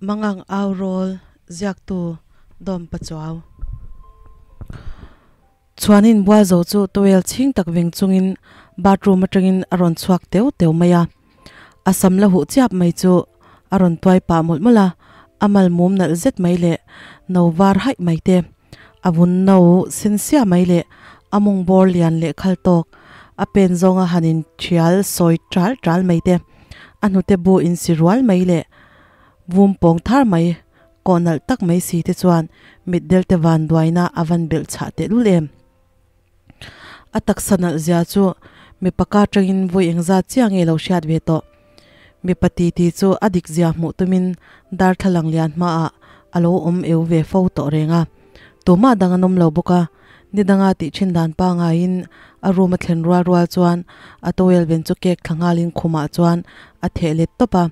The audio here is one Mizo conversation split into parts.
Mangang au rawl ziaktu Dawm Pachuau. Chuanin bual zo chu towel chhing tak veng chungin bathroom atangin a rawn chhuak teu teu mai a. A sam la huh chiap mai chu a rawn tuai pah mawlh mawlh a, a mal mum nalh zet mai leh no var haih mai te, a vun no sen sia mai leh a mawng bawr lian leh khal tawk a pen zawnga han in thial sawi tal tal mai te, a hnute bu insi rual mai leh vum pawng thar mai kawh nalh tak mai si te chuan mitdel te van duaina a van belh chhah tehlul em. A taksa nalh zia chu mipa ka tangin vawi engzat chiah nge lo hriat ve tawh. Mipa titi chu a dik zia hmuh tumin darthlalang lian hmaah a lo awm eu ve fo tawh reng a. Tumah dang an awm lo bawk a, ni danga tih thin dan pangaiin a room a thlen rual rual chuan a towel ven chu cake thla nghalin khumah chuan a theh let tawp a.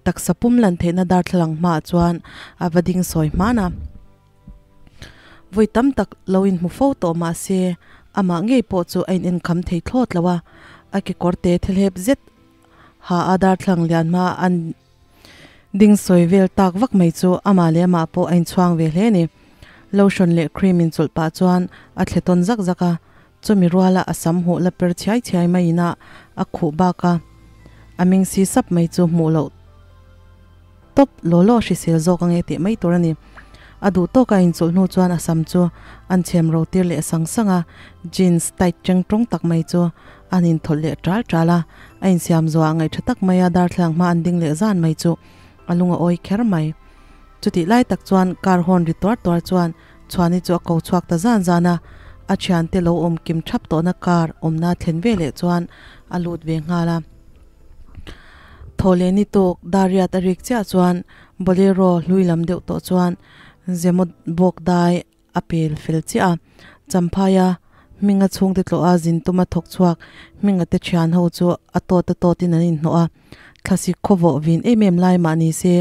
Taksa pum lan theihna darthlalang hmaah chuan a va ding sawi hman a. Vawi tam tak lo inhmu fo tawh mah se amah ngei pawh chu a inenkham thei thlawt lo a, a kekawr te thelhep zet ha a darthlalang lian hma a ding sawi vel tak vak mai chu amah leh amah pawh a inchhuang ve hle a ni. Lotion leh cream inchawlh pah chuan a thle tawn zak zak a, chumi ruala a sam huh la per chhiai chhiai maiin a a khuh bak a, a ming si sap mai chu hmuh loh tawp law law hrisel zawk ange tih mai tur a ni. A duh tawka inchawlh hnu chuan a sam chu an chhem ro tir leh sang sang a, jeans tight cheng tawng tak mai chu an inthawlh leh tal tal a, a insiam zuah ngaih tha tak maia darthlalang hma an ding leh zan mai chu a lung a awi kher mai. Chutih lai tak chuan car horn ri tuar tuar chuan Chhuani chu a ko chhuak ta zan zan a, a thiante lo awm kim thap tawhna car awmna thlen ve leh chuan a lut ve nghal a. Thaw leh ni tawk Dariat a rik chiah chuan Bolero hlui lam deuh tawh chuan Zemawt bawk dai a pel fel chiah a, Champhaia hminga chhungte tlawha zin tuma thawk chhuak hminga te thian ho chu a tawt a tawtin an inhnawh a, thlasik khawvawh vin em em lai mah ni se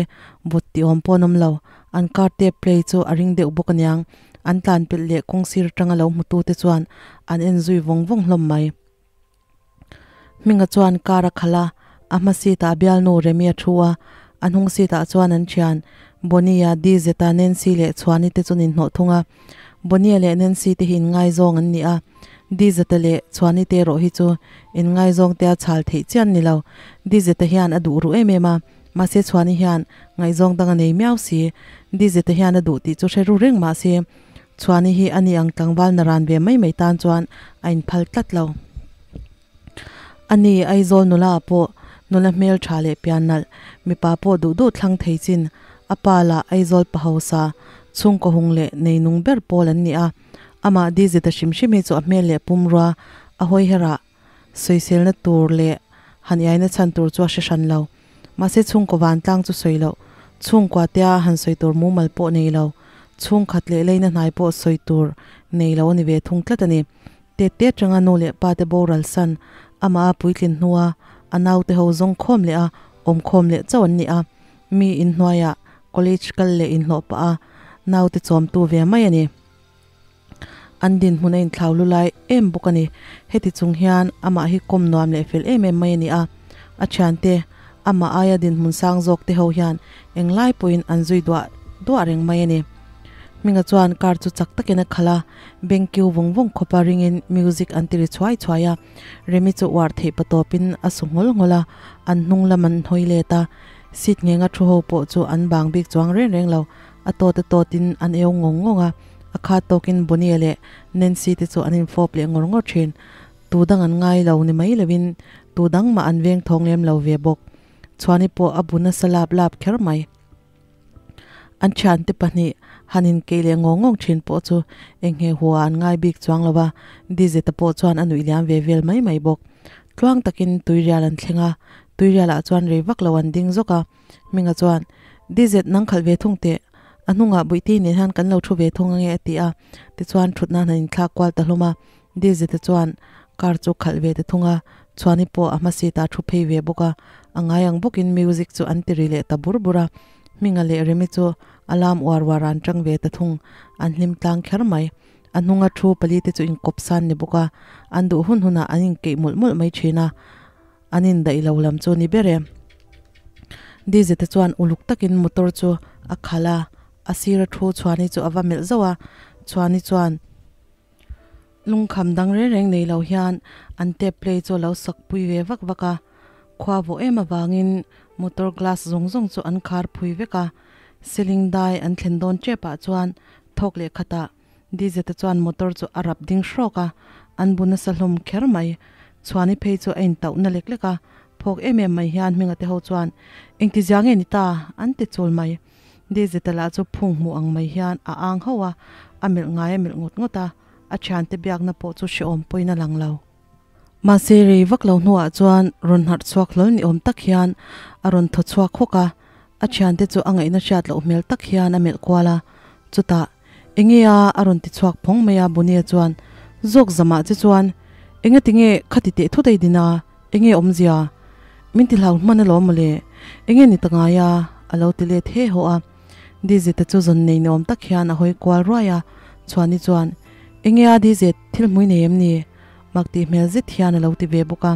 vawt tih awm pawh an awm lo, an car tape play chu a ring deuh bawk aniang, an tlan pelh leh kawngsir atanga lo hmutu te chuan an en zui vawng vawng hlawm mai. Hminga chuan car a khalh a, a hma seat ah bialnu Remi a thu a, a hnung seat ah chuan an thian Bonnie-a, Dz-a, Nancy leh Chhuani te chu an inhnawh thung a. Bonnie-a leh Nancy te hi inngaizawng an ni a, Dz-a leh Chhuani te erawh hi chu inngaizawng te a chhal theih chian ni lo. Dz-a hian a duh ruh em em a, mahse Chhuani hian ngaihzawng dang a nei miau si. Dz-a hian a duh tih chu hre ru reng mahse Chhuani hi a ni ang tlangval naran ve mai mai tan chuan a inphal tlat lo. A ni, Aizawl nula ah pawh nula hmel tha leh pian nalh, mipa pawh duh duh thlang thei chin, a pa lah Aizawl pa hausa, chhungkaw hung leh nei nung ber pawl an ni a. Amah Dizita hrim hrim hi chu a hmel leh pumrua a hawi herah sawiselna tur leh han iaina chhan tur chu a hre hran lo. Mahse chhungkaw vantlang chu sawi loh, chhungkua tea han sawi tur mumal pawh nei lo, chhungkhat leh leina hnai pawh sawi tur nei lo a ni ve thung tlat a ni. Tette atanga nu leh pa te boral san, amah a puitlin hnua a naute ho zawng khawm leh a awm khawm leh chauh an ni a, mi inhnuaiah college kal leh inhlawh pah a naute chawmtu ve mai a ni. An dinhmun a inthlau lu lai em bawk a ni. Heti chung hian amah hi kawm nuam leh fel em em mai a ni a. A thiante, amah aia dinhmun sang zawk te ho hian englai pawhin an zui duah duah reng mai a ni. Hminga chuan car chu chak takin a khalh a, beng kiu vawng vawng khawpa ringin music an ti ri chhuai chhuai a. Remi chu uar theih patawpin a su nghawlh nghawlh a, an hnung lam an hawi let a. Seat nghenga thu ho pawh chu an bang bik chuang reng reng lo. A tawt a tawtin an eu ngawng ngawng a, a khat tawkin Bonnie leh Nancy te chu an infawp leh ngawr ngawr thin. Tu dang an ngai lo ni mai lovin tu dang mah an veng thawng lem lo ve bawk. Chhuani pawh a bu nasa lap lap kher mai. An thiante pahnih han inkeih leh ngawng ngawng thin pawh chu enghe hua an ngai bik chuang lo va, Dizeta pawh chuan a nuih liam ve vel mai mai bawk. Tluang takin tuirial an thleng a, tuirialah chuan rei vak lo an ding zawk a. Hminga chuan, Dizet nang khalh ve thung teh, a hnungah Buihti nen hian kan lo thu ve thung ange a ti a, tichuan thutna han inthlak kual ta hlawm a. Dizeta chuan car chu khalh ve ta thung a, Chhuani pawh a hma seat ah thu phei ve bawk a, a ngai ang bawkin music chu an ti ri leh ta bur bur a. Hminga leh Remi chu a lam uar uar an tang ve ta thung, an hlim tlang kher mai. A hnunga thu pali te chu inkawp san ni bawk a, an duh hun hunah an inkeih mawlh mawlh mai thin a. An indaih lo lam chu ni ber e. Dizeta chuan uluk takin motor chu a khalh a, a sira thu Chhuani chu a va melh zauh a, Chhuani chuan lungkham dang reng reng nei lo hian an tape play chu a lo sak pui ve vak vak a, khua vawh em avangin motor glass zawng zawng chu an khar phui vek a, ceiling dai an thlen dawn tep ah chuan thawk leh khatah Dizeta chuan motor chu a rap ding hrawk a, an bu nasa hlawm kher mai. Chhuani phei chu a intauhna lek lek a, phawk em em mai hian Hminga te ho chuan, Engti zia nge ni ta? an ti chul mai. Dizeta lah chu phung hmuh ang mai hian a ang hauh a, a melh ngai a melh ngawt ngawt a, a thiante biakna pawh chu hrehawm pawhin a lang lo. Mahse rei vak lo hnuah chuan rawn harh chhuak hlawl ni awm tak hian a rawn thaw chhuak hawk a, a thiante chu a ngaihna hriat loh hmel tak hian a melh kual a, chutah Enge a a rawn ti chhuak phawng mai a Bunia chuan zawk zamah che chuan Enga tinge khati teh thut ei din a, enge awmzia? Min ti hlau hman alawm mawle, enge ni ta ngai a? a lo ti let he haw a. Dizeta chu zawn nei ni awm tak hian a hawi kual ruai a, Chhuani chuan Enge a Dizet, thil hmui nei em ni? Mak tih hmel zet hian a lo ti ve bawk a.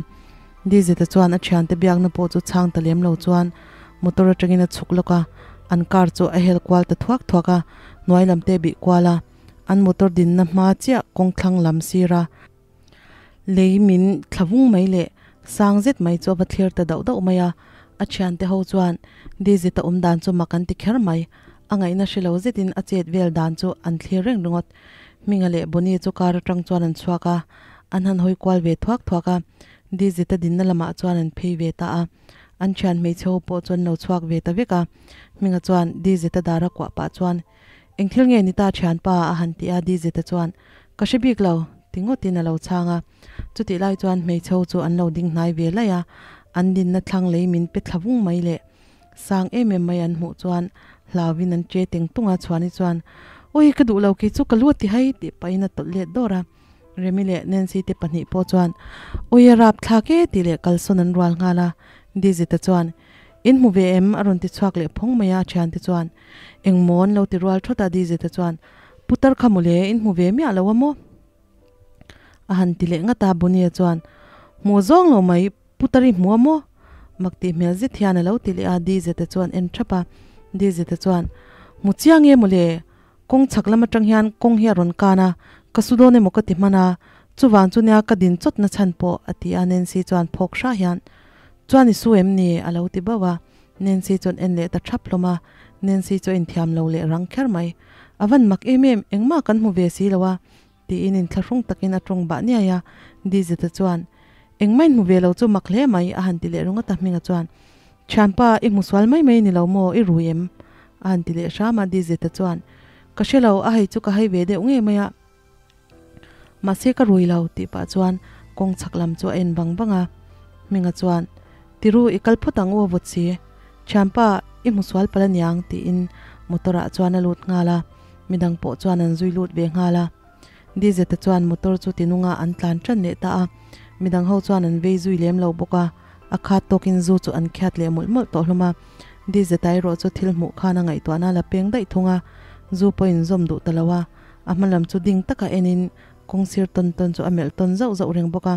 Dizeta chuan a thiante biakna pawh chu chhang ta lem lo chuan motor atangin a chhuk lawk a, an car chu a hel kual ta thuak thuak a, hnuai lam te bih kual a, an motor dinna hma chiah kawng thlang lam sir a, lei min thla vung mai leh sang zet mai chu a va thlir ta dauh dauh mai a, a thiante ho chuan Dizeta awm dan chu mak an ti kher mai, a ngaihna hre lo zetin a chet vel dan chu an thlir reng ringawt. Hminga leh Bonnie chu car atang chuan an chhuak a, an han hawi kual ve thuak thuak a, Dizita dinna lamah chuan an phei ve ta a. An thian hmeichhe ho pawh chuan lo chhuak ve ta vek a. Hminga chuan Dizita dara kuah pah chuan, Eng thil nge ni ta thianpa? a han ti a, Dizita chuan, Ka hre bik lo, ti ngawtin a lo chhang a. Chutih lai chuan hmeichhe ho chu an lo ding hnai ve laih a, an dinna thlang lei min pe thla vung mai le. Sang em em mai an hmuh chuan hlauin an che teng tung a, Chhuani chuan, Awi ka duh lo kei chu ka lu a ti hai tih pahin a tawlh let dawr a. Remi leh Nancy te pahnih pawh chuan, Awi a rap thlak e tih leh kalsawn an rual nghal a. Dizita chuan, In hmu ve em? a rawn ti chhuak leh phawng mai a, a thiante chuan, Eng maw an lo ti rual thawt a Dizita chuan, Putar kha mawle, in hmu ve miah lo a maw? A han ti leh ngat a, Bonnie chuan, Hmu zawng lo mai, Putar i hmu a maw? Mak tih hmel zet hian a lo ti leh a, Dizeta chuan en thap a. Dizeta chuan, Hmu chiang e mawle, kawng chhak lam atang hian kawng hi a rawn kan a, ka su dawn emaw ka ti hman a, chuvang chu nia ka din chawt na chhan pawh, a ti a, Nancy chuan phawk hra hian, Chuan i su em ni? a lo ti bauh a, Nancy chuan en leh ta thap hlawm a, Nancy chu a inthiam lo leh rang kher mai. A van mak em em, engmah kan hmu ve si lo a, Tiin inthlahrung takin a tawng bah niai a, Dizita chuan, Engmah in hmu ve lo chu mak hle mai, a han ti leh ringawt a, Hminga chuan, Thianpa, i hmu sual mai mai ni lo maw, i rui em? a han ti leh hram a, Dizita chuan, Ka hre lo, a hei chu ka hei ve deuh ngei mai a, mahse ka rui lo, tih pah chuan kawng chhak lam chu a en vang vang a, Hminga chuan, Tiru, i kal phawt ang u a vawt si, Thianpa, i hmu sual palh aniang, tiin motor ah chuan a lut nghal a. Midang pawh chuan an zui lut ve nghal a. Dizeta chuan motor chu tinunga an tlan tan leh ta a. Midang ho chuan an vei zui lem lo bawk a, a khat tawkin zu chu an khiat leh mawlh mawlh tawh hlawm a. Dizeta erawh chu thil hmuh khan a ngaihtuahna a la peng daih thung a, zu pawh inzawm duh ta lo a. A hma lam chu ding taka enin kawng sir tawn tawn chu a melh tawn zauh zauh reng bawk a.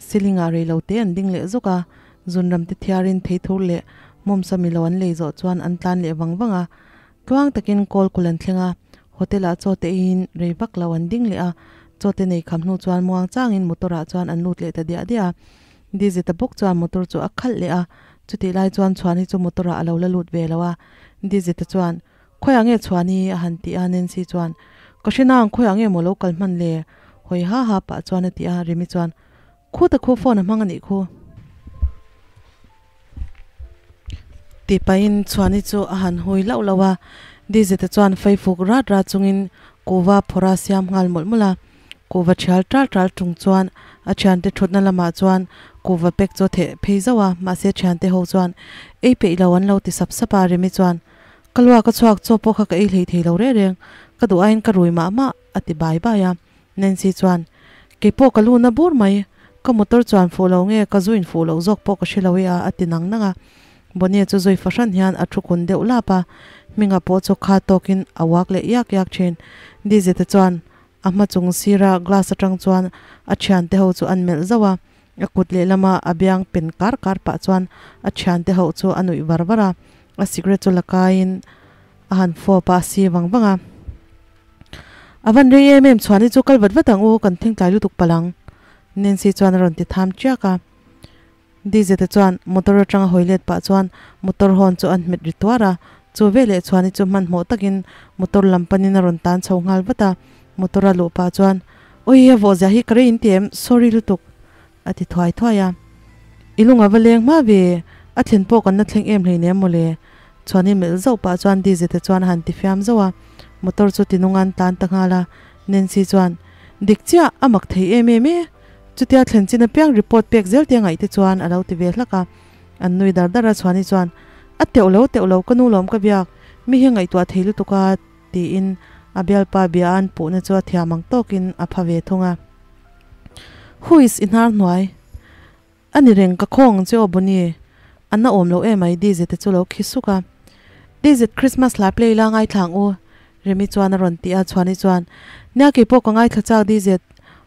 Ceiling ah rei lo te an ding leh zuk a, zunram te thiarin theithur leh hmawmsa milo an lei zawh chuan an tlan leh vang vang a. Tluang takin kawl kul an thleng a, hotel ah chaw te eiin rei vak lo an ding leh a, chaw te nei kham hnu chuan muang changin motor ah chuan an lut leh ta diah diah a. Dizita bawk chuan motor chu a khalh leh a, chutih lai chuan Chhuani chu motor ah a lo la lut ve lo a. Dizita chuan, Khawiah nge Chhuani? a han ti a, Nancy chuan, Ka hre nang, khawiah nge maw lo kal hman le? hawi ha ha pah chuan a ti a, Remi chuan, Khu ta khu phone a hmang a nih khu. Tih pahin Chhuani chu a han hui lauh lauh a, Dizeta chuan faifuk rat rat chungin kuhva phawrh a siam nghal mawlh mawlh a. Kuhva thial tal tal chung chuan a thiante thutna lamah chuan kuhva pack chu a theh phei zauh a, mahse thiante ho chuan ei peih lo an lo ti sap sap a, Remi chuan, Ka luak a chhuak chaw pawh kha ka ei hlei thei lo reng reng, ka duh aiin ka rui mah mah, a ti bai bai a. Nancy chuan, Kei pawh ka lu na bur mai, ka motor chuan fuh lo nge ka zuin fuh loh zawk pawh ka hre lo e a, a ti nang nang a. Bonnie chu zui fahran hian a thu kun deuh lap a, Hminga pawh chu kha tawkin a uak leh iak iak thin. Dizete chuan a hma chung sira glass atang chuan a thiante ho chu an melh zauh a, a kut lehlama a biang pen kar kar pah chuan a thiante ho chu a nuih var var a, a cigarette chu la kaiin. a han fawp a, a si vang vang a. A van rei em em chhuan hi chu kal vat vat ang u, kan thleng tlai lutuk palh ang, Nancy chuan a rawn ti tham chiak a. DJ te chuan motor atanga hawi let pah chuan motor horn chu an hmet ri tuar a, chu veleh chhuani chu hmanhmawh takin motor lam panin a rawn tan chho nghal vat a, motor a luh pah chuan, Awi a vawh zia hi ka rei in ti em, sorry lutuk, a ti thuai thuai a. I lung a va leng hma ve, a thlen pawh kan la thleng em hleinem mawle, chhuani melh zauh pah chuan DJ te chuan a han ti fiam zauh a, motor chu tinung an tlan ta nghal a, Nancy chuan, Dik chiah, a mak thei em em e, Chutia thlen chin apiang report pek zel te ngaih te chuan a lo ti ve hlak a. An nui dar dar a Chhuani chuan, A teuh lo teuh lo ka nu lawm ka biak, mi hi ngaihtuah thei lutuk a tiin a bialpa bia an puhna chu a thiam ang tawkin a pha ve thung a. Huis i hnar hnuai a ni reng ka khawng ang che aw Bonnie, a na awm lo emai DJ te chu lo khi suk a. DJ Christmas hla play la ngaithla ang u Remi chuan a rawn ti a, Chhuani chuan, Nia kei pawh ka ngaithla chak DZ,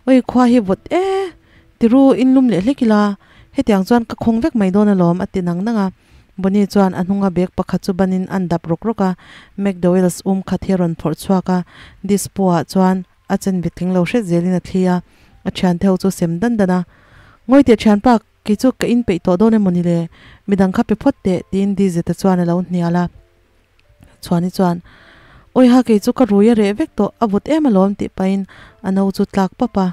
Oi khua hi vawt e, tiru in lum leh hlek ila, hetiang chuan ka khawng vek mai dawn alawm a ti nang nang a. Bonnie chuan a hnunga bag pakhat chu banin an dap rawk rawk a, McDowell's um khat hi a rawn phawrh chhuak a, dispo ah chuan a chen ve tling lo hret zelin a thli a, a thiante ho chu sem dan dan a, Ngawi teh thianpa, kei chu ka inpeih tawh dawn emaw ni le, midang kha pe phawt teh tiin DZ-a chuan a lo hnial a. Chhuani chuan, Awiha kei chu ka rui a reh vek tawh, a vut em alawm tih pahin a no chu tlak pap a,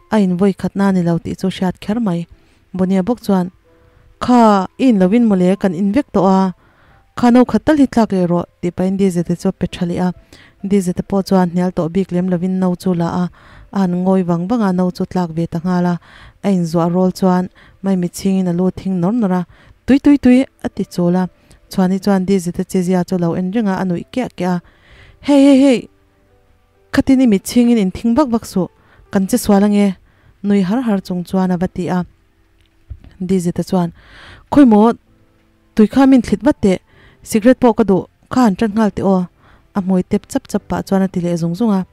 a in vawi khatna a ni lo tih chu hriat kher mai. Bonia bawk chuan, Kha, i in lovin mawle kan in vek tawh a, kha no khat tal hi tlak leh rawh tih pahin Dizete chu a pe tha leh a. Dizete pawh chuan hnial tawh bik lem lovin no chu la a, a han ngawi vang vang a, no chu tlak ve ta nghal a. A inzuah rawl chuan maimi chhingin a lu thing nawr nawr a, Tui tui tui a ti chul a. Chhuani chuan Dizite chezia chu lo en reng a, a nuih kiah kiah a. Hei hei hei! Khatin i mit chhingin in thing vak vak suh, kan che sual ange, nui har har chung chuan a va ti a. Dizite chuan, Khawi maw, tui kha min thlit vat teh, cigarette pawh ka duh, kha han tan nghal teh aw, a hmui tep chap chap pah chuan a ti leh zung zung a.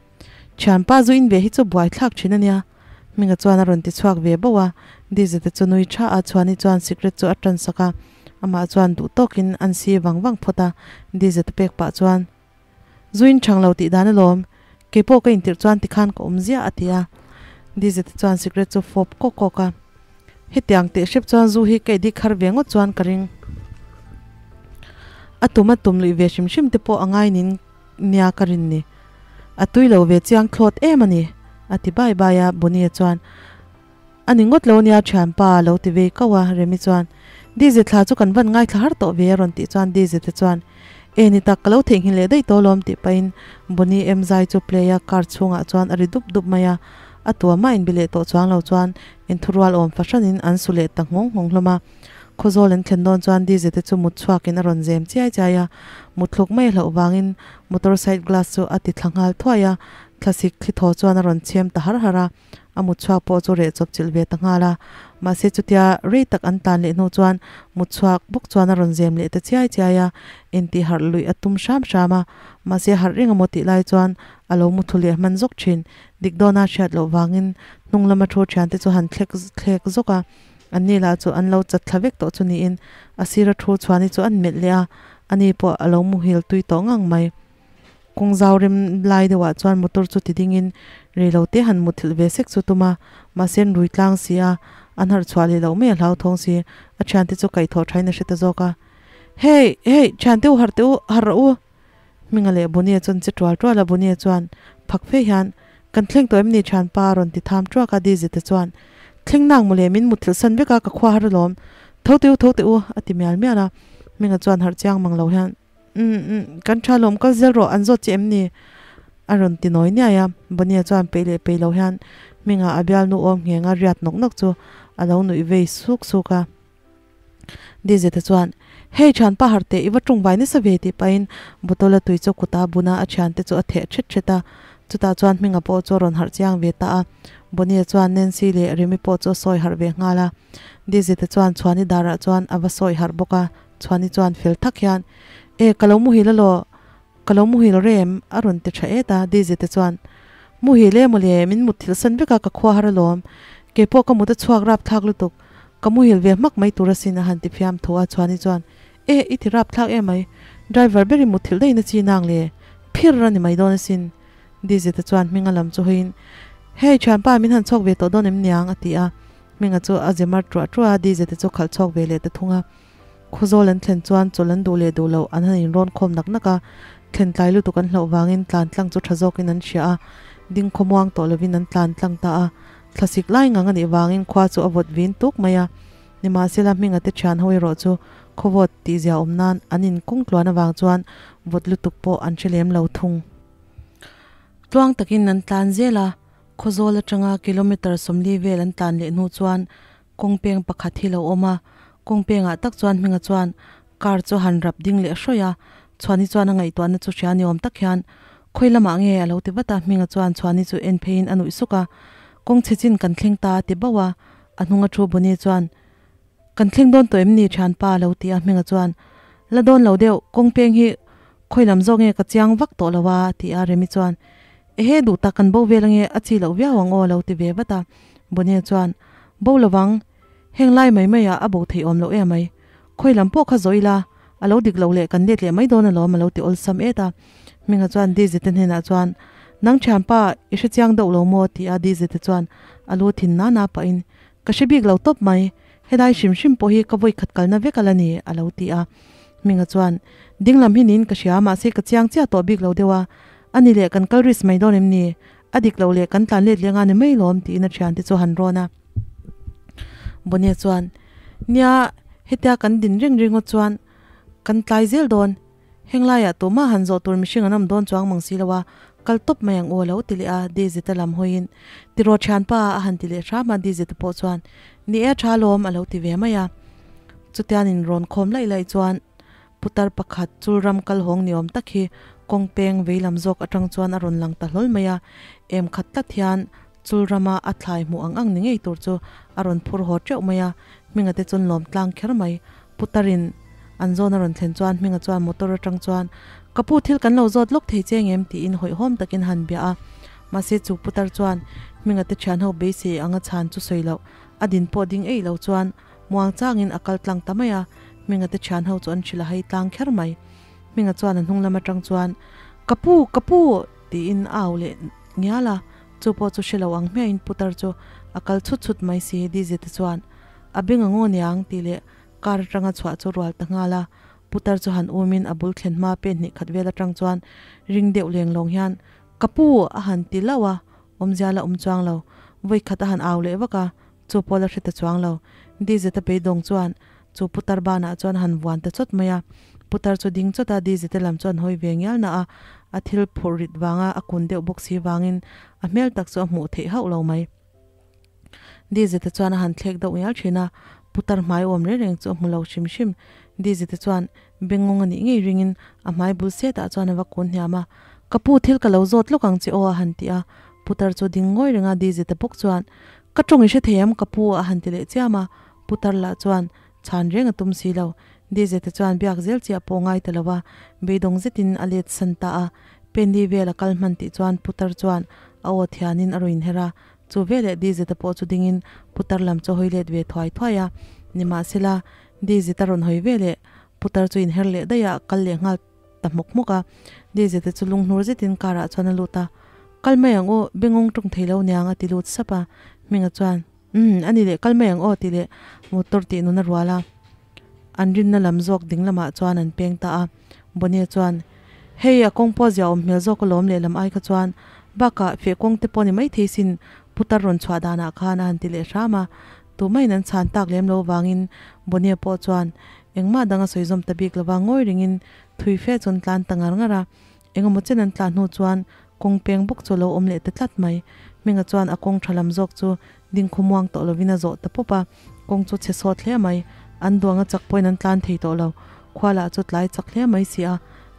Thianpa zu in ve hi chu buai thlak thin a nia, Hminga chuan a rawn ti chhuak ve bauh a. Dizite chu nui tha a, Chhuani chuan cigarette chu a tan sak a. Amah chuan duh tawkin an si vang vang phawt a, Dizet a pek pah chuan, Zuin chhang lo tih dan alawm, kei pawh ka intirh chuan tikhan ka awm ziah a ti a. Dizet chuan cigarette chu fawp kawk kawk a, Hetiang teh hrep chuan zu hi ka edik har ve ngawt chuan ka ring. A tum a tum luih ve hrim hrim te pawh a ngai nin nia ka rin ni. A tui lo ve chiang thlawt em a ni, a ti bai bai a, Bonnie chuan, A ni ngawt lo nia thianpa lo ti vei kau a, Remi chuan, Dizzy thla chu kan van ngaithla har tawh ve a rawn tih chuan Dizzy te chuan, E ni tak ka lo theihnghilh leh daih tawh lawm tih pahin Bonnie em zai chu play a car chhungah chuan a ri dup dup mai a, a tua mah inbi leh tawh chuang lo chuan inthurual awm fahranin an su leh ta nghawng nghawng hlawm a. Khawzawl an thlen dawn chuan Dizzy te chu mut chhuakin a rawn zem chiai chiai a, muthluk mai a hlauh vangin motor side glass chu a ti thla nghal thuai a, thlasik thli thaw chuan a rawn chhem ta har har a. A mut chhuak pawh chu reh chawp chilh ve ta nghal a, mahse chutia rei tak an tan leh hnu chuan mut chhuak bawk chuan a rawn zem leh ta chiai chiai a, intih harh luih a tum hram hram a, mahse harh reng amaw tih lai chuan a lo mu thu leh hman zawk thin. Dik dawna hriat loh vangin hnung lama thu thiante chu han thlek thlek zawk a, anni lah chu an lo chat thla vek tawh chu niin a sira thu chhuani chu an melh leh a, ani pawh a lo muhil tui tawh ngang mai. Kawng zau rem lai deuhah chuan motor chu ti dingin reilo te han mutthilh ve sek chu tum a, mahse an rui tlang si a, an harh chhuah leh loh mai a hlauthawng si, a thiante chu kaihthawh thain a hre ta zawk a. Hey! Hey! Thiante u harh teh u, harh rawh u! Hminga leh Bunia chuan che tual tual a, Bunia chuan phak fe hian, Kan thleng tawh em ni thianpa? a rawn ti tham tuak a, Dizzy te chuan, Thleng nang mawle, min mutthilh san vek a, ka khua har alawm. Tho teh u, tho teh u! a ti mial mial a, Hminga chuan harh chiang mang lo hian, Umm umm, kan tha lawm kal zel rawh, an zawt che em ni? A rawn ti nawi niai a, Bonnie chuan peih leh peih lo hian hmingah a bialnu awm ngheng a riat nawk nawk chu a lo nuih vei suk suk a. Dizeta chuan, Hei thianpa harh teh, i va tawngvai nasa ve tih pahin bottle a tui chu kuta buna a thiante chu a theh thet thet a, chutah chuan hminga pawh chu a rawn harh chiang ve ta a. Bonnie chuan Nancy leh Remi pawh chu a sawi harh ve nghal a, Dizeta chuan Chhuani darah chuan a va sawi harh bawk a. Chhuani chuan fel thak hian, E, ka lo muhil alaw, ka lo muhil rem, a rawn ti tha et a. Daisy te chuan, Muhil e mawle, min mut thil san vek a, ka khua har alawm. Kei pawh ka mut a chhuak rap thlak lutuk, ka muhil ve hmak mai tur asin, a han ti fiam tho a. Chhuani chuan, E, i ti rap thlak em mai. Driver ber i mutthilh daih na chi nang le, phir a ni mai dawn asin. Dizeta chuan Hminga lam chu hawiin, Hei thianpa min han chhawk ve tawh dawn em niang? a ti a. Hminga chu a ze mar truah truah a, Dizeta chu khalh chhawk ve leh ta thung a. Khawzawl an thlen chuan chawlh an duh leh duh loh an han inrawn khawm nak nak a, thlen tlai lutuk an hlauh vangin tlan tlang chu tha zawkin an hria a, ding khawmuang tawh lovin an tlan tlang ta a. Thlasik lai ngang a nih vangin khua chu a vawt vin tuk mai a. Nimahsela Hminga te thian ho erawh chu khawvawt tih zia awm nan an in kawng tluan avang chuan vawt lutuk pawh an hre lem lo thung. Tluang takin an tlan zel a, Khawzawl atanga kilometre 40 vel an tlan leh hnu chuan kawng peng pakhat hi lo awm a, kawng pengah tak chuan Hminga chuan car chu a han rap ding leh hrawih a, Chhuani chuan a ngaihtuahna chu hria ni awm tak hian khawi lamah nge a lo ti vat a, Hminga chuan Chhuani chu en pheiin a nuih suk a, kawng chhe chin kan thleng ta a ti bauh a, A hnunga thu Bonnie chuan, Kan thleng dawn tawh em ni thianpa? a lo ti a, Hminga chuan, La dawn lo deuh, kawng peng hi khawi lam zawk nge ka chiang vak tawh lo a, a ti a, Remi chuan, Ehe duh tak kan bo vel ange, a chi loh viau ang aw, a lo ti ve vat a, Bonnie chuan, Bo lovang, heng lai mai maiah a bo theih awm loh em mai, khawi lam pawh kha zawh ila, a lo dik loh leh kan let leh mai dawn alawm, a lo ti awlsam et a, Hminga chuan Dizite hnenah chuan, Nang thianpa, i hre chiang deuh lo maw? ti a Dizite chuan a lu thin na na pahin, Ka hre bik lo tawp mai, helai hrim hrim pawh hi ka vawi khat kalna vek a la ni, a lo ti a. Hminga chuan, Dinglam hi niin ka hria, mahse ka chiang chiah tawh bik lo deuh a, a ni leh kan kal risk mai dawn em ni? A dik loh leh kan tlan let leh nga ni mai lawm, tiin a thiante chu a han rawn a. Bonnie chuan, Nia, hetia kan din reng ringawt chuan kan tlai zel dawn. Heng laiah tumah han zawh tur mihring an awm dawn chuang mang si lo a, kal tawp mai ang u a lo ti leh a, Dizita lam hawiin, Tiraw thianpa a han ti leh hram a, Dizita pawh chuan, Ni e tha lawm a lo ti ve mai a. Chutianin rawn khawm laih laih chuan putar pakhat chulram kal hawng ni awm tak hi kawng peng vei lam zawk atang chuan a rawn lang ta hlawl mai a, em khat tlat hian chulrama a thlai hmuh ang ang ni ngei tur chu a rawn phur haw teuh mai a, Hminga te chuan lawm tlang kher mai. Putarin an zawn a rawn thlen chuan Hminga chuan motor atang chuan, Ka pu thil kan lo zawt lawk thei che ngem? tiin hawihhawm takin han bia a. Mahse chu putar chuan Hminga te thian ho beisei anga chhan chu sawi loh, a din pawh ding eih lo chuan muang changin a kal tlang ta mai a, Hminga te thian ho chu an hrilh a hai tlang kher mai. Hminga chuan a hnung lam atang chuan, Ka pu, ka pu! tiin a au leh ngial a, chu pawh chu hre lo ang hmiahin putar chu a kal chhut chhut mai si, Dizzy te chuan a beng a ngaw niang tih leh car atanga chhuah chu rual ta nghal a, putar chu han umin a bul thlen hma pen hnih khat vel atang chuan ring deuh leng lawng hian Ka pu! a han ti lauh a, awmzia la awm chuang lo, vawi khat a han au leh vak a, chu pawh la hre ta chuang lo. Dizeta beidawng chuan chu putar banah chuan a han vuan ta chawt mai a, putar chu ding chawt a, Dizeta lam chu an hawi ve ngial na a, a thil phurh rit vanga a kun deuh bawk si vangin a hmel tak chu a hmuh theih hauh lo mai. Dizeta chuan a han thlek deuh ngial thin a, putar hmai awm reng reng chu a hmu lo hrim hrim. Dizeta chuan bengngawng a nih ngei ringin a hmai bul setah chuan a va kun hniam a, Ka pu thil ka lo zawt lawk ang che aw a han ti a, putar chu ding ngawi reng a, Dizeta bawk chuan Ka tawng i hre thei em ka pu a han ti leh chiam a, putar lah chuan chhan reng a tum si lo. Dizeta chuan biak zel chiah pawh ngai ta lo a, beidawng zetin a let san ta a, Penli vel a kal hman tih chuan putar chuan a aw thianin a rawn inher a, Chu veleh Dizeta pawh chu dingin putar lam chu a hawi let ve thuai thuai a, nimahsela Dizeta rawn hawi veleh putar chu inher leh daih a, kal leh nghal ta hmawk hmawk a. Dizeta chu lunghnur zetin car ah chuan a lut a, Kal mai ang u, bengawng tawng thei lo niang a ti lut sap a. Hminga chuan, Umm, a ni leh kal mai ang aw ti leh motor tih nun a rual a. An rinna lam zawk ding lamah chuan an peng ta a. Bonnie chuan, Hei, a kawng pawh zia awm hmel zawk alawm lehlam ai kha chuan bakah feh kawng te pawh ni maithei sin putar rawn chhuah danah khan a han ti leh hram a. Tumah-in an chhan tak lem lo vangin Bonnie pawh chuan engmah dang a sawi zawm ta bik lova ngawi ringin thui fe chuan tlan ta ngar ngar a. Engemaw chen an tlan hnu chuan kawng peng bawk chu a lo awm leh ta tlat mai. Hminga chuan a kawng tha lam zawk chu ding khawmuang tawh lovin a zawh ta pawp a, kawng chu chhe sawt hle mai. An duang a chak pawhin an tlan thei tawh lo. Khua lah chu tlai chak hle mai si a,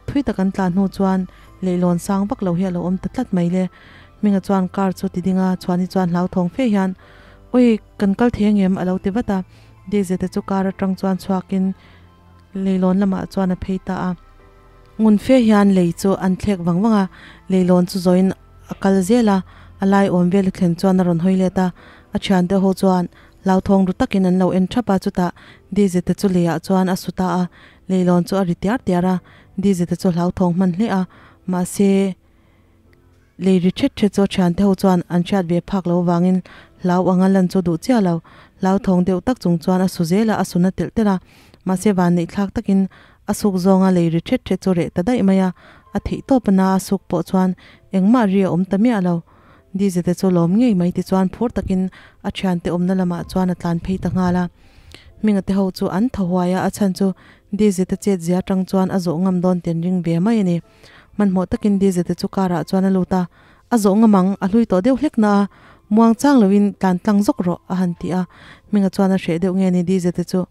thui tak an tlan hnu chuan leihlawn sang vak lo hi a lo awm ta tlat mai le. Hminga chuan car chu ti ding a, Chhuani chuan hlauthawng fe hian, Ui, kan kal thei angem? a lo ti vat a. Daisy-te chu car atang chuan chhuakin Leilawn lamah chuan a phei ta a. Ngun fe hian lei chu an thlek vang vang a, leilawn chu zawin a kal zel a, a lai awm vel a thlen chuan a rawn hawi let a, a thiante ho chuan hlauthawng ru takin an lo en thap a, chutah Daisy te chu leiah chuan a su ta a, leilawn chu a ri tiar tiar a. Dizete chu hlauthawng hman hle a, mahse lei ri thet thet chu a thiante ho chuan an hriat ve phak lo avangin hlau anga lan chu duh chiah lo. Hlauthawng deuh tak chung chuan a su zel a, a su na telh telh a, mahse vanneih thlak takin a suk zawnga lei ri thet thet chu reh ta daih mai a, a theih tawp a na a suk pawh chuan engmah ri a awm ta miah lo. Dizete chu lawm ngei mai tichuan phur takin a thiante awmna lamah chuan a tlan phei ta nghal a. Hminga te ho chu an thaw huai a, a chhan chu Dizete chet zia atang chuan a zawh ngam dawn ten ring ve mai a ni. Hmanhmawh takin Dizete chu car ah chuan a lut a, a zawh ngam ang, a hlui tawh deuh hlek na a, muang chang loin tlan tlang zawk rawh a han ti a. Hminga chuan a hreh deuh nge ni Dizete chu,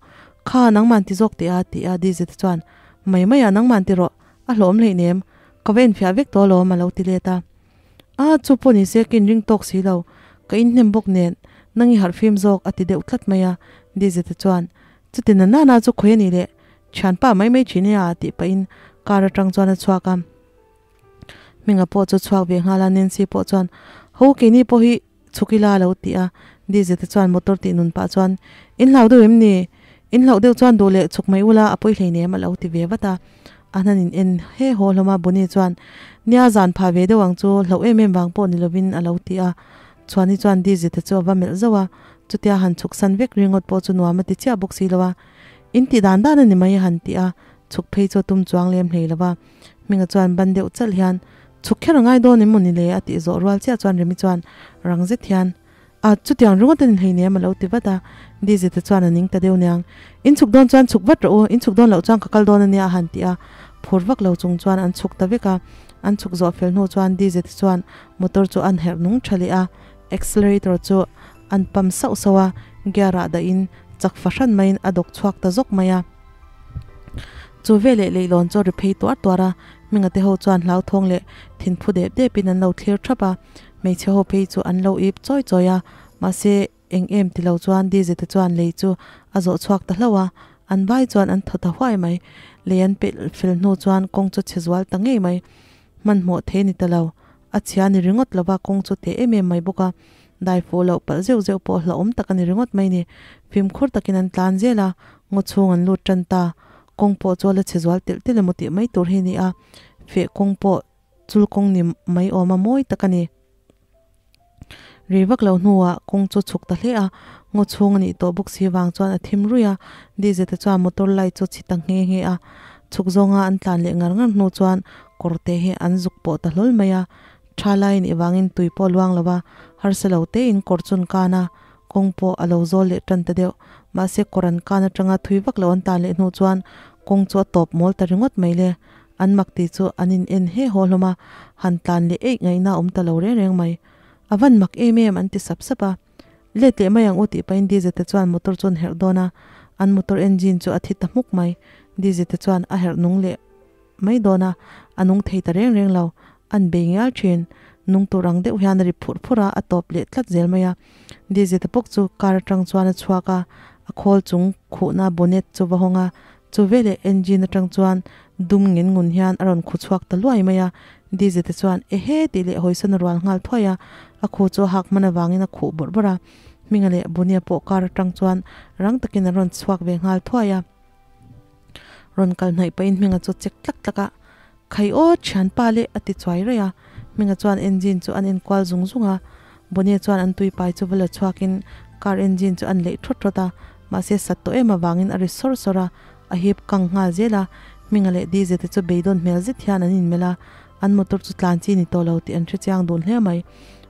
Kha nangman ti zawk teh a ti a, Dizete chuan, Mai mai a nangman ti rawh, a hlawm hleinem, ka va enfiah vek tawh alawm a lo ti let a. A, chu pawh ni se ka inring tawk si lo, ka inhnem bawk nen, nang i harh fim zawk a ti deuh tlat mai a, Dizete chuan, Chuti na nana chu khawi a nih le, thianpa mai mai thin e a tih pahin car atang chuan a chhuak a. Hminga pawh chu chhuak ve nghal a, Nancy pawh chuan, Ho keini pawh hi chhuk ila a lo ti a, Dizete chuan motor tih nun pah chuan, In hlau deuh em ni? In hlauh deuh chuan duh leh chhuk mai ula a pawi hleinem a lo ti ve vat a. A hnan in en he haw hlawm a, Bonnie chuan, Nia zan phah ve deuh ang chu, hlauh em em vang pawh ni lovin a lo ti a. Chhuani chuan Dizete chu a va melh zauh a, chutia han chhuk san vek ringawt pawh chu nuam a ti chiah bawk si lo a. In tih dan dan a ni mai a han ti a, chhuk phei chu a tum chuang lem hlei lo va. Hminga chuan ban deuh chalh hian, Chhuk kher a ngai dawn em maw ni le? a tih zawh rual chiah chuan Remi chuan rang zet hian, A, chutiang ringawt a ni hleinem a lo ti vat a. Dizete chuan a ning ta deuh niang. In chhuk dawn chuan chhuk vat rawh u, in chhuk dawn loh chuan ka kal dawn a nia a han ti a. Phur vak lo chung chuan an chhuk ta vek a. An chhuk zawh fel hnu chuan Dizete chuan motor chu an herh nung tha leh a, accelerator chu an pump sauh sauh a, gear ah dahin chak fahran maiin a dawk chhuak ta zawk mai a. Chu veleh leihlawn chu a ri phei tuar tuar a, Hminga te ho chuan hlauthawng leh thinphu dep depin an lo thlir thap a, hmeichhe ho phei chu an lo ip chawi chawi a, mahse eng em ti lo chuan Dizzy te chuan lei chu a zawh chhuak ta hlauh a, an vai chuan an thaw ta huai mai. Lei an pelh fel hnu chuan kawng chu chhe zual ta ngei mai. Hmanhmawh thei ni ta lo, a chhia ni ringawt lova kawng chu teh em em mai bawk a, dai fuh loh palh zeuh zeuh pawh hlauhawm tak a ni ringawt mai ni. Fimkhur takin an tlan zel a, ngaw chhung an lut tan ta. Kawng pawh chu a la chhe zual telh telh emaw tih mai tur hi a ni a, feh kawng pawh chul kawng ni mai awm a mawi tak a ni. Rei vak lo hnuah kawng chu chhuk ta hle a, ngaw chhung a nih tawh bawk si vang chuan a thim ruih a, Dizzy te chuan motor light chu chhi ta nghe nghe a, chhuk zawnga an tlan leh ngar ngar hnu chuan kawr te hi an zuk pawh ta hlawl mai a, tha lai nih vangin tui pawh a luang lo va, harsa lo tein kawr chu an kan a, kawng pawh a lo zawl leh tan ta deuh, mahse kawr an kan atanga thui vak lo an tan leh hnu chuan kawng chu a tawp mawl ta ringawt mai le. An mak tih chu an in en he haw hlawm a, han tlan leh eih ngaihna a awm ta lo reng reng mai. A van mak em em an ti sap sap a. Let leh mai ang u tih pahin Dizzy te chuan motor chu an herh dawn a, an motor engine chu a thi ta hmuk mai. Dizzy te chuan a herh nung leh mai dawn a, a nung thei ta reng reng lo. An bei ngial thin. Nung tur ang deuh hian a ri phurh phurh a, a tawp leh tlat zel mai a. Dizzy te pawk chu car atang chuan a chhuak a, a khawl chung khuhna bonnet chu va hawng a, Chu veleh engine atang chuan dum ngen ngun hian a rawn khu chhuak ta luai mai a, Dizzy te chuan ehe tih leh hawisawn a rual nghal thuai a, a khu chu a hak hman avangin a khuh bawrh bawrh a, Hminga leh Bunia pawh car atang chuan rang takin an rawn chhuak ve nghal thuai a. Rawn kal hnaih pahin Hminga chu chek tlak tlak a, Khai aw thianpa le a ti chuai raih a, Hminga chuan engine chu an enkual zung zung a, Bonnie chuan an tuipai chu va la chhuakin car engine chu an leih thawt thawt a, mahse sat tawh em avangin a ri sawr sawr a, a hip kang nghal zel a, Hminga leh Dizzy te chu beidawn hmel zet hian an inmelh a, an motor chu tlan chi ni tawh lo tih an hre chiang dun hle mai.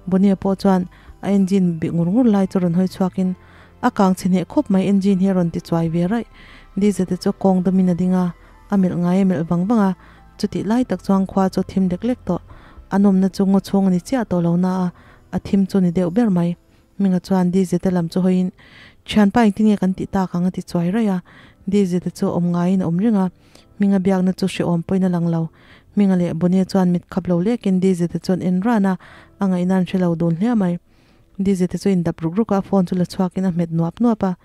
Bonnie pawh chuan a engine bih ngur ngur lai chu rawn hawi chhuakin a kang chhe hneh khawp mai engine hi a rawn ti chuai ve raih. Dizzy te chu kawng dawmin a ding a, a melh ngai a melh vang vang a, chutih lai tak chuan khua chu a thim lek lek tawh. A nawmna chu ngaw chhung a ni chiah tawh lo na a, a thim chu ni deuh ber mai. Hminga chuan Dizzy te lam chu hawiin, Thianpa engtin nge kan tih tak ang a ti chuai raih a. Dizzy te chu awm ngaiin a awm reng a, Hminga biakna chu hrehawm pawhin a lang lo. Hminga leh Bonnie chuan mit khap lo lekin Dizzy te chuan en ran a, a ngaihna an hre lo dun hle mai. Dizzy te chu indap ruk ruk a, phone chu la chhuakin a hmet nuap nuap a.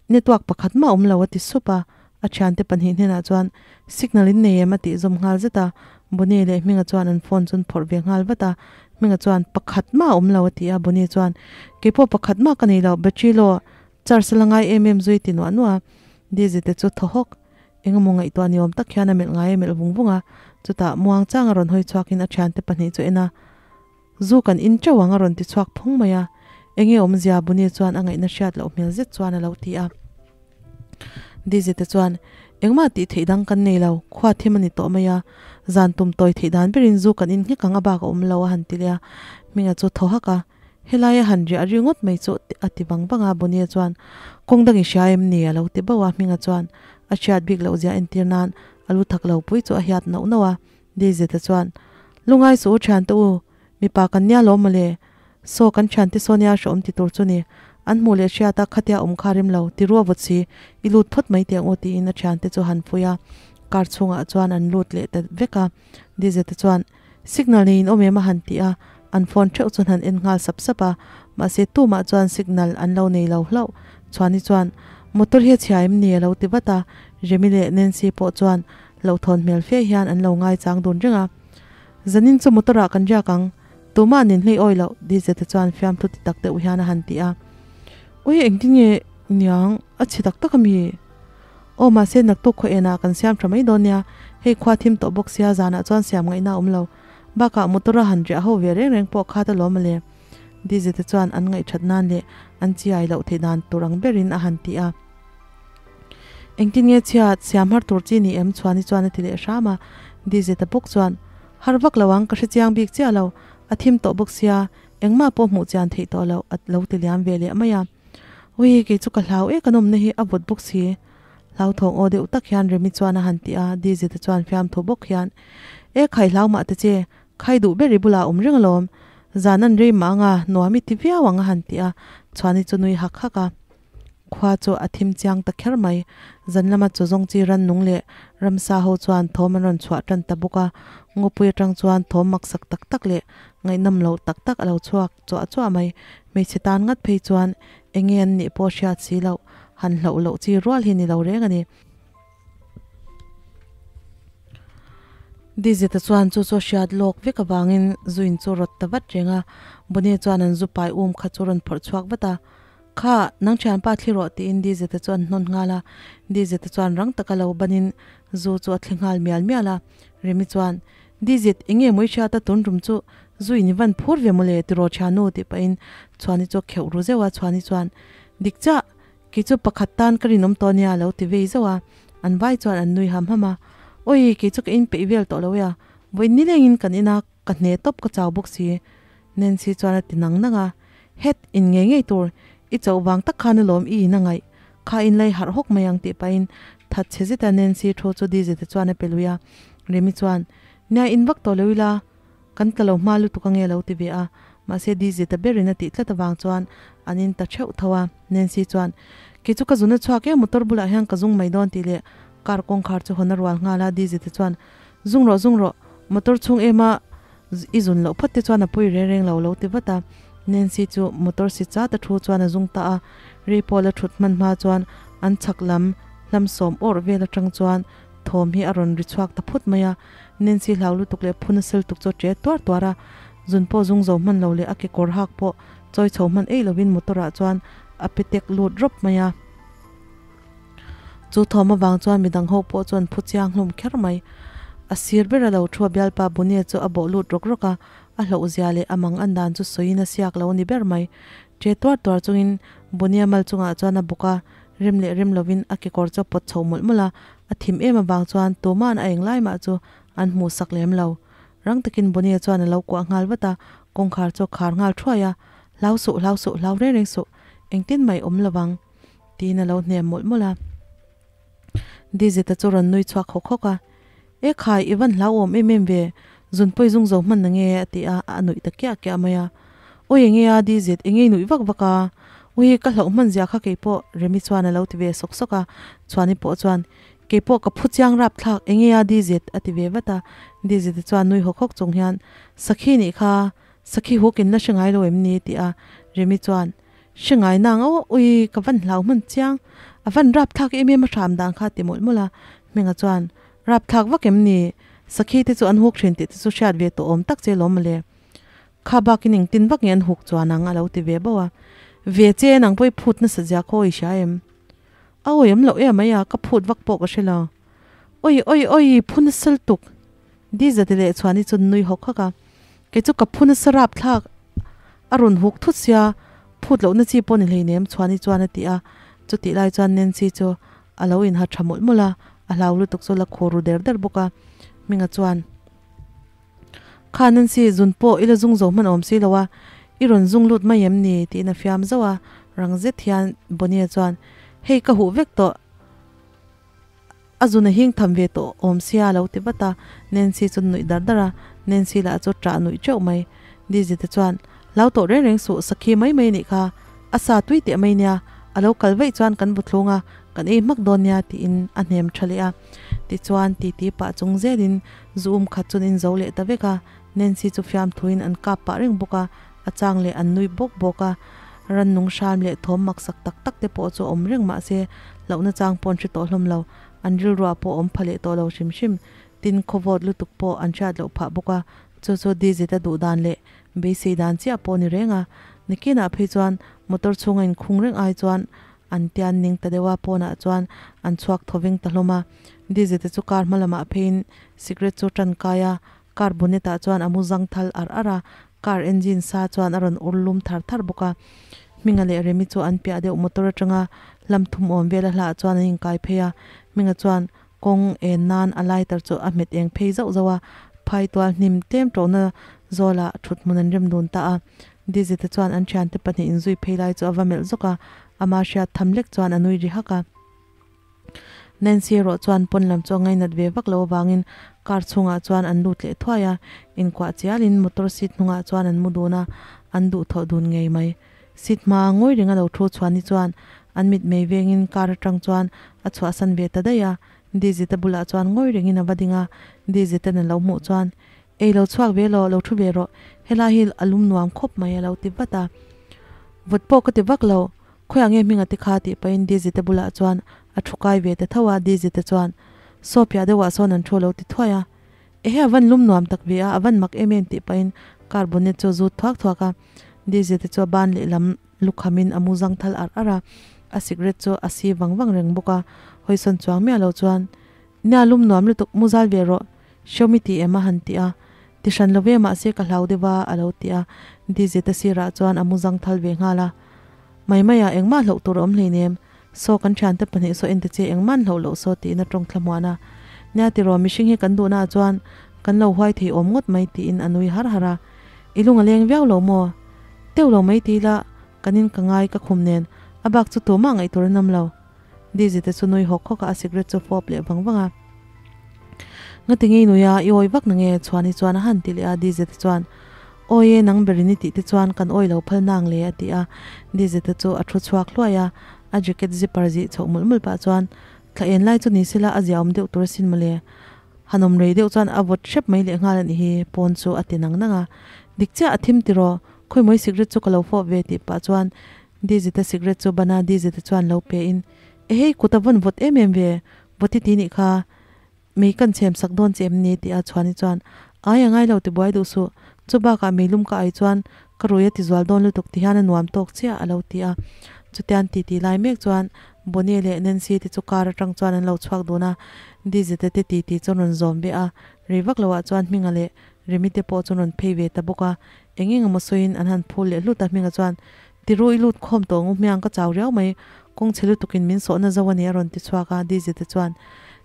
Network pakhat mah awm lo a ti sup a, a thiante pahnih hnenah chuan signal in nei em a tih zawm nghal zet a, Bonnie leh Hminga chuan an phone chu an phawrh ve nghal vat a, Hminga chuan pakhat mah a awm lo a ti a, Bonnie chuan keipawh pakhat mah ka nei lo, battery low charge a la ngai em em zui ti nuah nuah a, Dizzy te chu thaw hawk. Engemaw ngaihtuah ni awm tak hian a melh ngai a melh vung vung a, chutah muang chang a rawn hawi chhuakin a thiante pahnih chu en a, Zu kan in teuh ang a rawn ti chhuak phung mai a, enge awmzia Bunny chuan a ngaihna hriat loh hmel zet chuan a lo ti a. Dizzy te chuan, Engmah tih theih dang kan nei lo, khua thim a ni tawh mai a, zan tum tawi theih dan berin zu kan in nghek ang a bak a awm lo a han ti leh a, Hminga chu thaw hak a, Helai a han riah ri ngawt mai chu a ti vang vang a, Bunny chuan, Kawng dang i hria em ni? a lo ti bauh a, Hminga chuan a hriat bik loh zia entir nan a lu thak lo pui chu a hiat nauh nauh a, Dizeta chuan, Lungai suh u thiante u, mipa kan nia lo mawle, saw kan thiante saw nia hreawm ti tur chu ni, an hmuh leh hriat a khatia awm kha rim lo, ti ruah vawt si, i lut phawt mai teh ang u tiin a thiante chu han phui a, car chhungah chuan an lut leh ta vek a, Dizeta chuan, Signal neiin awm em a han ti a, an phone theuh chuan han en nghal sap sap a, mahse tumah chuan signal an lo nei lo hlauh, Chhuani chuan, Motor hi a chhia em ni a lo ti vat a, Remi leh Nancy pawh chuan Hlauhthawn hmel fe hian an lo ngaichang dun reng a. Zanin chu motor ah kan riak ang, tumah nin hlei awi loh, DJ te chuan fiamthu ti tak deuh hian a han ti a. Ui engtin nge niang, a chhe tak tak ami? Aw mahse naktuk khaw enah kan siam tha mai dawn nia, hei khua thim tawh bawk sia zanah chuan siam ngaihna a awm lo. Bakah motor a han riah ho ve reng reng pawh khat alawm ale. DJ te chuan an ngaihthat nan leh an chiai loh theih dan tur ang berin a han ti a. Engtin nge chhiat siam har tur chi ni em Chhuani chuan a ti leh hram a, Dizeta bawk chuan, Har vak lo ang, ka hre chiang bik chiah lo, a thim tawh bawk sia, engmah pawh hmuh chian theih tawh loh a lo ti liam ve leh mai a. Ui, kei chu ka hlau e kan awmna hi a vawt bawk si. Hlauthawng aw deuh tak hian Remi chuan a han ti a, Dizeta chuan fiamthu bawk hian, E khai hlau mah ta che, khai duh ber i bulah a awm reng alawm, zan an rei mah anga nuam i ti viau ang a han ti a, Chhuani chu nui hak hak a. Khua chu a thim chiang ta kher mai. Zan lama chaw zawng chi rannung leh ramsa ho chuan thawm an rawn chhuah tan ta bawk a. Ngawpui atang chuan thawm maksak tak tak leh ngaihnawm loh tak tak a lo chhuak chuah chuah mai. Hmeichhe tan ngat phei chuan enge an nih pawh hriat si loh, han hlauh loh chi rual hi ni lo reng a ni. Dizeta chuan chu chu a hriat lawk vek avangin zuin chu rawt ta vat reng a. Bonnie chuan an zu pai um kha chu rawn phawrh chhuak vat a. Kha, nang thianpa thli rawh tiin Dizeta chu an hnawn nghal a, Dizeta chuan rang taka lo banin zu chu a thli nghal mial mial a. Remi chuan, Dizet, enge mawi hriata tun rum chu zu in i van phur ve mawle tiraw thiannu tih pahin Chhuani chu a kheuh ru zeuh a, Chhuani chuan, Dik chiah, kei chu pakhat tan ka rinawm tawh nia a lo ti vei zauh a, an vai chuan an nui ham ham a, Awi, kei chu ka inpeih vel tawh lo e a, vawiin nilengin kan ina Ka hne tawp ka chau bawk si. Nancy chuan a ti nang nang a, Het, in ngei ngei tur, i chauh vang tak khan alawm i in a ngaih, kha in lei harh hawk mai ang tih pahin that chhe zeta Nancy thu chu Dizzy te chuan a pe lui a. Remi chuan, Nia in vak tawh lo ila, kan tla lo hma lutuk ange a lo ti ve a, mahse Dizzy ta berin a tih tlat avang chuan an in ta theuh tho a. Nancy chuan, Kei chu ka zun a chhuak e, motor bulah hian ka zung mai dawn tih leh car kawngkhar chu hawn a rual nghal a, Dizzy te chuan, Zung rawh zung rawh, motor chhung ema i zun loh phawt te chuan a pui reng reng lo lo ti vat a. Nancy chu motor si chat a thu chuan a zung ta a, ri pawla thut hman hma chuan an chhak lam hlam sawm awrh vel atang chuan thawm hi a rawn ri chhuak ta phut mai a. Nancy hlau lutuk leh phun a sel tuk chu a che tuar tuar a, zun pawh zung zo hman lo leh a kekawr hak pawh chawi chho hman eih lovin motor ah chuan a pe tek lut rawp mai a. Chu thawm avang chuan midang ho pawh chuan phu chiang hlum kher mai. A sir ber a lo thu a bialpa Bunia chu a bawh lut rawk rawk a, a hlauh zia leh a mang an dan chu sawiin a siak lo a ni ber mai. Che tuar tuar chungin Bunia mal chungah chuan a bawk a, rem leh rem lovin a kekawr chu a pawt chho mawlh mawlh a, a thim em avang chuan tuma'n a englai mah chu an hmuh sak lem lo. Rang takin Bunia chuan a lo kuah nghal vat a, kawngkhar chu a khar nghal thuai a, Hlau suh, hlau suh, hlau reng reng suh, engtin mai awm lovang. Tiin a lo hnem mawlh mawlh a. Dizita chu rawn nui chhuak hawk hawk a, E khai, i van hlauhawm em em ve, zun pawi zung zo hman na nge? a ti a, a nuih ta kiah kiah mai a. Awi enge a, Dizit, enge i nuih vak vak a? Ui, ka hlauh hman zia kha keipawh, Remi chuan a lo ti ve sawk sawk a. Chhuani pawh chuan, Keipawh ka phu chiang rap thlak, enge a, Dizit? a ti ve vat a. Dizita chuan nui hawk hawk chung hian, Sakhi nih kha, sakhi huk in la hre ngai lo em ni? ti a. Remi chuan, Hre ngai nang aw, ui ka van hlau hman chiang, a van rapthlak em em a hram dan kha ti mawlh mawlh a, Hminga chuan, Rapthlak vak em ni? Sakhi te chu an huk thin tih te chu hriat ve tawh awm tak che lawm mawle. Kha bakin engtin vak nge an huk chuan ang a lo ti ve bauh a, Ve che nang pawh i phut nasa zia khaw i hria em? A awi awm loh em mai a, ka phut vak pawh ka hre lo. Oi oi oi phun nasa lutuk Dizati leh Chhuani chu an nui hawk hawk a, kei chu ka phu nasa rapthlak a rawn huk thut sia, phut lohna chi pawh ni hleinem Chhuani chuan a ti a, chutih lai chuan Nancy chu a lo inha tha mawlh mawlh a, a hlau lutuk chu la khur ru der der bawk a, Hminga chuan. Kha Nancy, zun pawh i la zung zo hman awm si lo a, i rawn zung lut mai em ni? tiin a fiam zauh a, rang zet hian Bonnie chuan, Hei ka huh vek tawh, a zun a hing tham ve tawh awm sia a lo ti vat a, Nancy chu nuih dar dar a, Nancy lah chu ṭah nuih ṭeuh mai. Dizzy te chuan, Hlau tawh reng reng suh, sakhi mai mai nih kha, a sa tui teh mai nia, a lo kal vaih chuan kan buthlung a, kan ei hmak dawn nia tiin a hnem ṭha leh a. Tichuan titi pah chung zelin Zu um khat chuan in zo leh ta vek a, Nancy chu fiamthuin an kap pah reng bawk a, a chang leh an nui bawk bawk a. Rannung hram leh thawm maksak tak tak te pawh chu a awm reng mah se, hlauhna chang pawh an hre tawh hlawm lo, an rilruah pawh a awm pha leh tawh lo hrim hrim. Tin, khawvawt lutuk pawh an hriat loh phah bawk a, chu chu Dizit-a duh dan leh beisei dan chiah pawh a ni reng a. Nikinah phei chuan motor chhunga inkhung reng ai chuan An tian ning ta deuh a, pawnah chuan an chhuak thaw veng ta hlawm a. Dizzy te chu car hma lamah pheiin cigarette chu tan kai a, car bonnet ah chuan a mu zang thal ar ar a, car engine sa chuan a rawn ur lum thar thar bawk a. Hminga leh Remi chu an piah deuh motor atanga hlam thum awm vel a hlah chuan an inkai phei a, Hminga chuan kawng en nan a lighter chu a hmet eng phei zauh zauh a, phai tual hnim tlem ṭawhna zawlah ṭhut hmun an rem dun ta a. Dizzy te chuan an ṭhiante pahnih inzui phei lai chu a va melh zawk a, ama hriat tham lek chuan a nui ri hak a. Nancy erawh chuan pawn lam chu a ngainat ve vak lo avangin car chhungah chuan an lut leh thuai a, inkuah chialin motor seat hnungah chuan an mu dun a, an duhthawh dun ngei mai. Seat hma ngawi ring a lo thu chhuani chuan an mit mei vengin car atang chuan a chhuahsan ve ta daih a, Dizzy te bulah chuan ngawi ringin a va ding a, Dizzy ten a lo hmuh chuan Ei lo chhuak ve lo, lo thu ve rawh, helai hi a lum nuam khawp mai a lo ti vat a. Vawt pawh ka ti vak lo, khawiah nge hminga te kha tih pahin Dizzy te bulah chuan a thu kai ve ta tho a, Dizzy te chuan Saw piah deuhah sawn an thu a lo ti thuai a. Ehe a van lum nuam tak ve a, a van mak em em tih pahin car bonnet chu a zut thuak thuak a. Dizzy te chu a ban lehlam lukhamin a mu zang thal ar ar a, a cigarette chu a si vang vang reng bawk a, hawisawn chuang miah lo chuan Nia lum nuam lutuk mu zal ve rawh, Xiaomi ti em a han ti a, ti hran lo ve mahse ka hlau deuh a a lo ti a, Dizzy te sirah chuan a mu zang thal ve nghal a. Mai mai ah engmah hlauh tur a awm hleinem, saw kan thiante pahnih saw en te che engmah an hlauh loh saw tiin a tawng thla hmuan a. Nia tiraw mihring hi kan duhna ah chuan kan lo huai thei awm ngawt mai tiin a nui har har a. I lung a leng viau lo maw? Teuh lo mai ti ila kan in ka ngai ka khum nen a bak chu tumah ngaih tur an awm lo. Dizzy te chu nui hawk hawk a, a cigarette chu fawp leh vang vang a. Ngati ngei nui a, i awi vak na nge? Chhuani chuan a han ti leh a, Dizzy te chuan, Awi e, nang berin i tih te chuan kan awi lo phal nang le a ti a. Dizzy te chu a thu chhuak hluai a, a jacket zipper zih chhoh mulh mulh pah chuan, Thla en lai chu ni sela a ziaawm deuh tur asin mawle. Han awm rei deuh chuan a vawt hrep mai leh nghal a nih hi, pawn chu a ti nang nang a. Dik chiah a thim tiraw, khawimawi cigarette chu ka lo fawp ve tih pah chuan Dizita cigarette chu bana Dizita chuan lo pe in, Ehei kut a vawn vawt em em ve, vawti ti nih kha, mei kan chhem sak dawn che em ni? Tih a Chhuani chuan, Ai a ngai lo ti buai duh suh, chu bakah meilum ka ai chuan ka rui a ti zual dawn lutuk ti hian a nuam tawk chiah a lo ti a. Chutian titi lai mek chuan Bonnie leh Nancy te chu car atang chuan an lo chhuak dun a, Dizita te titi chu an rawn zawm ve a, rei vak loah chuan Hminga leh Remi te pawh chu an rawn phei ve ta bawk a, eng eng emaw sawiin an han phul leh hlut a, Hminga chuan, Ti ru i lut khawm tawh ngu hmiang ka chau riau mai, kawng chhe lutukin min sawhna zo a ni a rawn ti chhuak a, Dizzy te chuan,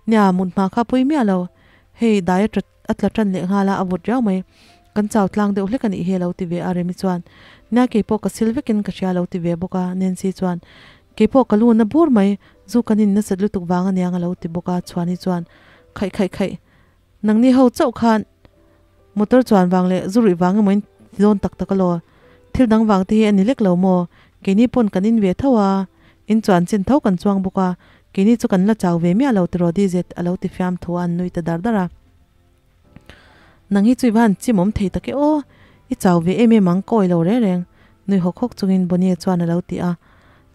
Nia, mut hma kha pui miah lo, hei dai a a tla tan leh nghal a, a vut riau mai, kan chau tlang deuh hlek a nih hi a lo ti ve a, Remi chuan, Nia keipawh ka sil vekin ka hria a lo ti ve bawk a, Nancy chuan, Keipawh ka lu na bur mai, zu kan in nasat lutuk vang aniang a lo ti bawk a, Chhuani chuan, Khaih khaih khaih, Nangni ho chauh khan motor chuan vang leh zu ruih vang emaw in ti dawn tak tak alaw? Thil dang vang te hi a ni lek lo maw? Keini pawn kan in ve tho a, in chuan chin tho kan chuang bawk a, keini chu kan la chau ve miah lo tiraw DZ a lo ti fiam thu a an nui ta dar dar a. Nang hi chu i va han chimawm thei tak e aw, i chau ve em em ang ka awih lo reng reng nui hawk hawk chungin Bonnie chuan a lo ti a.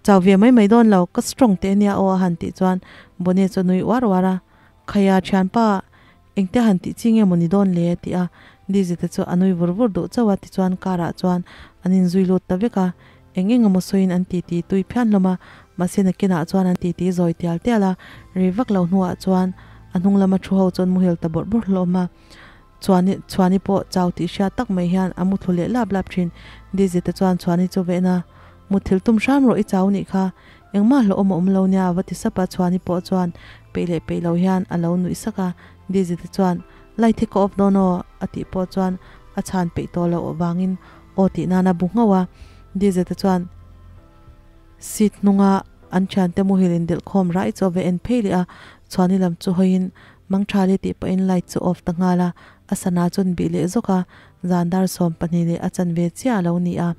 Chau ve mai mai dawn lo, ka strong teh ania aw a han tih chuan Bonnie chu a nui uar uar a. Khaia thianpa, engte han tih chi nge maw ni dawn le? ti a, Dizzy te chu a nui vur vur duh chauh a, tichuan car ah chuan an inzui lut ta vek a, eng eng emaw sawiin an titi tui phian hlawm a, mahse nakinah chuan an titi zawi tial tial a, rei vak lo hnuah chuan A hnung lama thu ho chu an muhil ta bawrh bawrh hlawm a. Chhuani Chhuani pawh chau tih hriat tak mai hian a mu thlu leh lap lap thin. Dizzy te chuan Chhuani chu vehn a, Muthilh tum hram rawh i chau nih kha, engmah hlauhawm a awm lo nia va ti sap a Chhuani pawh chuan peih leh peih lo hian a lo nuih sak a. Dizzy te chuan, Light hi ka off dawn aw a tih pawh chuan a chhan peih tawh loh avangin aw tih nan a bu nghauh a. Dizzy te chuan seat hnunga an thiante muhil indelh khawm rai chu a va en phei leh a, Chhuani lam chu hawiin Mangthali tih pawhin light chu off ta nghal a, a sana chuan bih leh zawk a, zan dar 12 leh a chanve chiah a lo ni a.